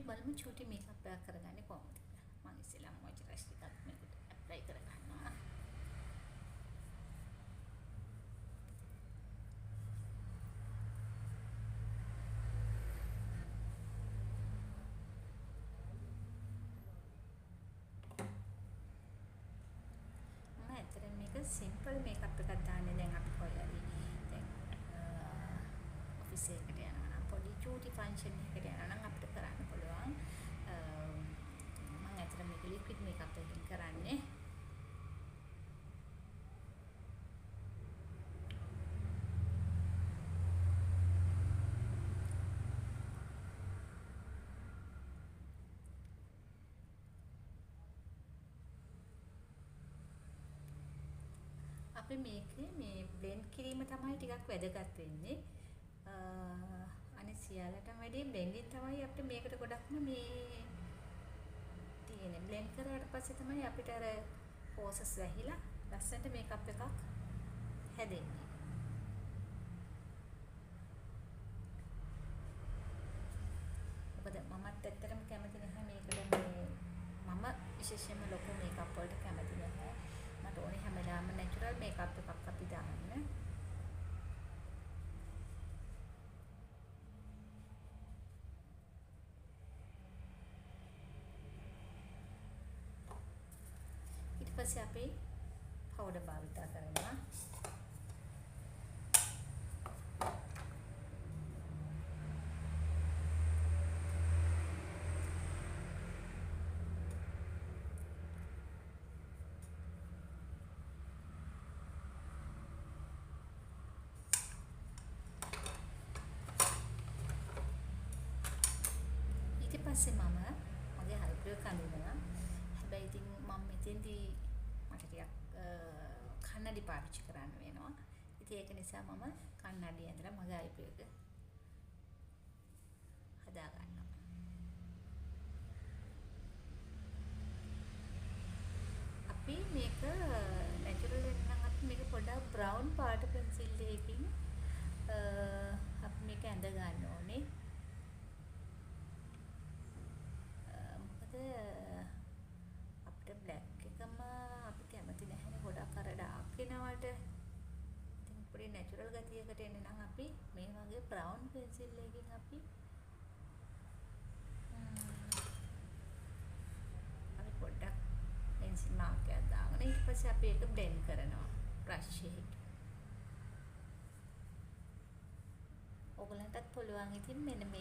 බලමු චූටි මේකප් එකක් කරගන්නේ කොහොමද කියලා. මම ඉස්සෙල්ලාම මොයිස්චරයිසර් ටිකක් මේකට ඇප්ලයි කරගන්නවා. මම ඇත්තටම මේක සිම්පල් මේකප් එකක් දාන්නේ. දැන් අපි කොහේ හරි දැන් ඔෆිස් එකකට යනවා නම් පොඩි චූටි ෆන්ක්ෂන් එකකට යනවා නම් අපිට කරන්න පුළුවන්. මම ඇත්තටම මේක ලික්විඩ් මේකප් එකකින් කරන්නේ. අපි මේකේ මේ බ්ලෙන්ඩ් කිරීම තමයි ටිකක් වැදගත් වෙන්නේ. අනිත් සියල්ලටම වැඩිය බ්ලෙන්ඩින් තමයි අපිට මේකට ගොඩක්ම මේ තියෙන්නේ. බ්ලෙන්ඩ් කරාට පස්සේ තමයි අපිට අර පෝසස් වැහිලා ලස්සනට මේකප් එකක් හැදෙන්නේ. මොකද මමත් ඇත්තටම කැමති නැහැ මේකට මේ මම විශේෂයෙන්ම ලොකු මේකප් වලට කැමති නැහැ. මට ඕනේ හැම වෙලාවෙම නැචරල් මේකප් එකක් අපි දාන්න. ඊට පස්සේ අපි පවුඩර් භාවිතා කරනවා. ඊට පස්සේ මම මගේ අයිබ්‍රෝ එක අඳිනවා. හැබැයි ඉතින් මම මෙතෙන්දී මට ටිකක් කන්නඩි පාවිච්චි කරන්න වෙනවා. ඉතින් ඒක නිසා මම කන්නඩි ඇඳලා මගේ අයිබ්‍රෝ එක හදා ගන්නවා. අපි මේක නැචරල් වෙන්න නම් අපි මේක පොඩ්ඩක් බ්‍රවුන් පාට පෙන්සිල් එකකින් අපි මේක ඇඳ ගන්න ඕනේ. මොකද අපිට බ්ලැක් එකම අපි කැමති නැහැනේ ගොඩක් අර ඩාර්ක් වෙනවට. ඉතින් පොඩි නැචරල් ගතියකට එන්න නම් අපි මේ වගේ බ්‍රවුන් පෙන්සිල් එකකින් අපි අපි පොඩ්ඩක් පෙන්සිල් මාක් එකක් දාගෙන ඊට පස්සේ අපි ඒක බ්ලෙන්ඩ් කරනවා බ්‍රෂ් එකකින්. ඔයගලන්ටත් පුළුවන් ඉතින් මෙන්න මේ